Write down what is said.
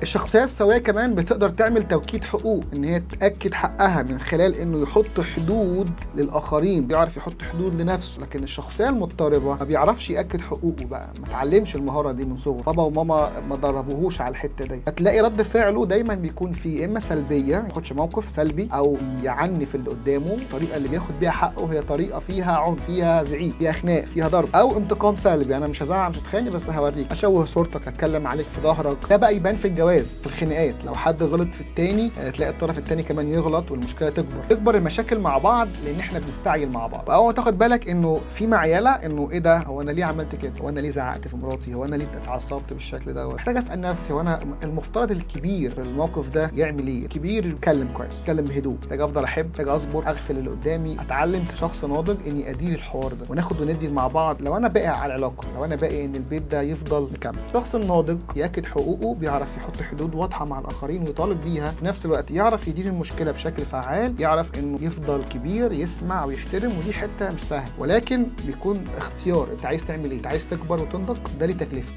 الشخصية السوية كمان بتقدر تعمل توكيد حقوق، ان هي تاكد حقها من خلال انه يحط حدود للاخرين، بيعرف يحط حدود لنفسه. لكن الشخصية المضطربة ما بيعرفش ياكد حقوقه بقى، ما اتعلمش المهارة دي من صغره، بابا وماما ما دربوهوش على الحتة دي. هتلاقي رد فعله دايما بيكون فيه اما سلبية، ما ياخدش موقف سلبي، او يعنف اللي قدامه. الطريقة اللي بياخد بيها حقه هي طريقه فيها عنف، فيها زعيق، فيها خناق، فيها ضرب، او انتقام سلبي، انا مش هزعق مش هتخانق بس هوريك، اشوه صورتك، اتكلم عليك في ظهرك. ده بقى يبان في الجواز، في الخناقات، لو حد غلط في التاني تلاقي الطرف التاني كمان يغلط والمشكلة تكبر، تكبر المشاكل مع بعض لان احنا بنستعجل مع بعض. واول ما تاخد بالك انه في معيله، انه ايه ده، هو انا ليه عملت كده، هو انا ليه زعقت في مراتي، هو انا ليه اتعصبت بالشكل ده، محتاج اسال نفسي هو انا المفترض الكبير في الموقف ده يعمل ايه؟ الكبير يتكلم كويس، يتكلم بهدوء، محتاج افضل احب، محتاج اصبر، اغفل اللي قدامي، اتعلم كشخص ناضج اني ادير الحوار ده وناخد وندي مع بعض. لو انا باقي على العلاقة، لو انا باقي ان البيت ده يفضل مكمل. الشخص الناضج ياكد حقوقه، بيعرف يحط حدود واضحة مع الاخرين ويطالب بيها، في نفس الوقت يعرف يدير المشكلة بشكل فعال، يعرف انه يفضل كبير، يسمع ويحترم. ودي حتة مش سهلة، ولكن بيكون اختيار، انت عايز تعمل ايه؟ انت عايز تكبر وتنضج، ده ليه تكلفة.